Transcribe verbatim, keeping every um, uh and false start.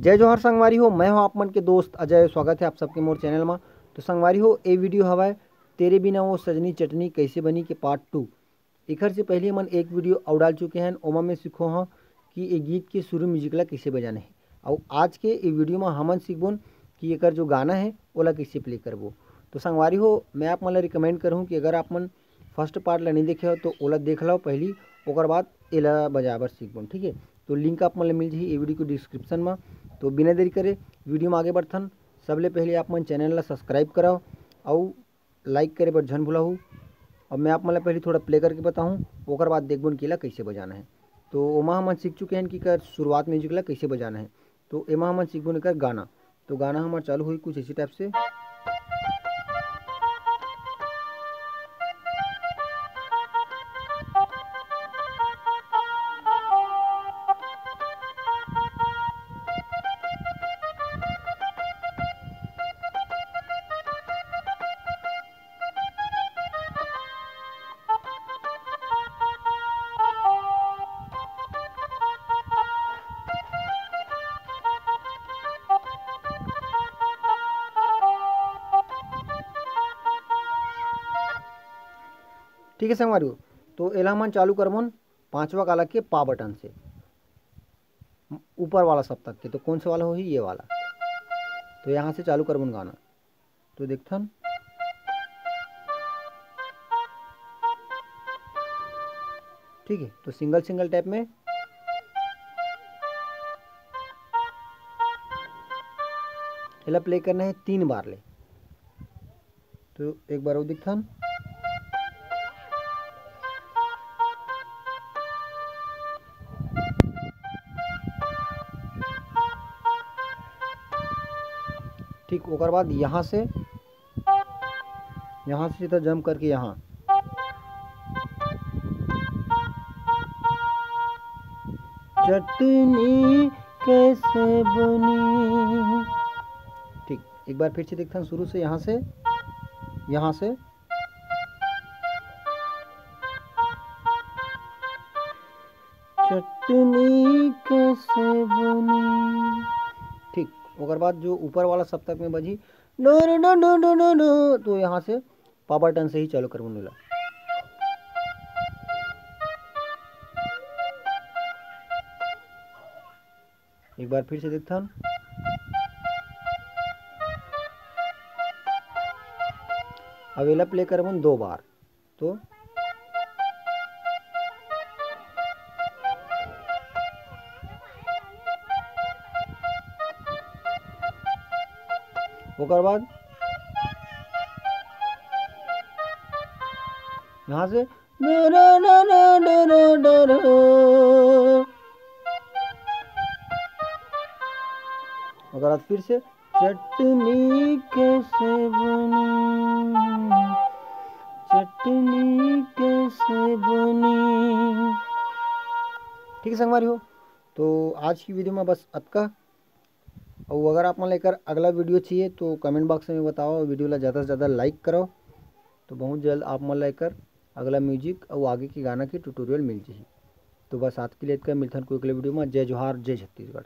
जय जोहार संगवारी हो, मैं हूं आप मन के दोस्त अजय। स्वागत है आप सबके मोर चैनल मा। तो संगवारी हो, ए वीडियो हवय तेरे बिना वो सजनी चटनी कैसे बनी के पार्ट टू। एखर से पहले हमन एक वीडियो अउ डाल चुके हैं, ओमा मैं सिखो हूँ कि ए गीत के शुरू म्यूजिक ला कैसे बजाना है। अउ आज के ए वीडियो में हमन सीखबोन कि एकर जो गाना है ओला कैसे प्ले करबो। तो संगवारी हो, मैं आप मन ला रिकमेंड करहूँ कि अगर आप मन फर्स्ट पार्ट ला नहीं देखे हो तो ओला देख लो पहली, ओकर बाद एला बजाए बर सीखबोन, ठीक है। तो लिंक आप मन ला मिल जाही ए वीडियो के डिस्क्रिप्शन में। तो बिना देरी करे वीडियो में आगे बढ़थन। सबले पहले आप मन चैनल ला सब्सक्राइब कराओ अउ लाइक करे बर झन भुलाहू। अब मैं आप मन ला पहले थोड़ा प्ले करके बताहूँ, ओकर बाद देखबोन कि एला कैसे बजाना है। तो ओमा हमन सीख चुके हैं कि एकर शुरुआत म्यूजिक ला कैसे बजाना है। तो एमा हमन सीखबोन एकर गाना। तो गाना हमार चालू होई कुछ इसी टाइप से। ठीक है संगवारी हो, तो एला हमन चालू करबोन पांचवा काला के पा बटन से, ऊपर वाला सप्तक के। तो कौन से वाला होही? ये वाला। तो यहाँ से चालू करबोन गाना। तो देखथन, ठीक है, तो सिंगल सिंगल टाइप में एला प्ले करना है तीन बार ले। तो एक बार अउ देखथन। ठीक, ओकर बाद यहाँ से, यहाँ से सीधा जंप करके यहाँ। चटनी कैसे बनी? ठीक, एक बार फिर से देखथन शुरू से, यहाँ से, यहाँ से। चटनी कैसे बनी? ठीक, ओकर बाद जो ऊपर वाला सप्तक में बजी, do re do do do do do, तो यहाँ से पा बटन से ही चालू करबोन एला। एक बार फिर से देखथन। अब एला प्ले करबोन दो बार। तो ओकर बाद यहाँ से ओकर बाद फिर से चटनी कैसे बनी, चटनी कैसे बनी। ठीक है संगवारी हो, तो आज की वीडियो में बस अतका। अउ अगर आप मन ला एकर अगला वीडियो चाहिए तो कमेंट बॉक्स में बताओ, वीडियो ला ज़्यादा से ज़्यादा लाइक करो। तो बहुत जल्द आप मन ला एकर अगला म्यूजिक अउ आगे के गाना के ट्यूटोरियल मिल जाही। तो बस आज के लिए इतना, मिलथन कोई अगले वीडियो में। जय जोहार, जय छत्तीसगढ़।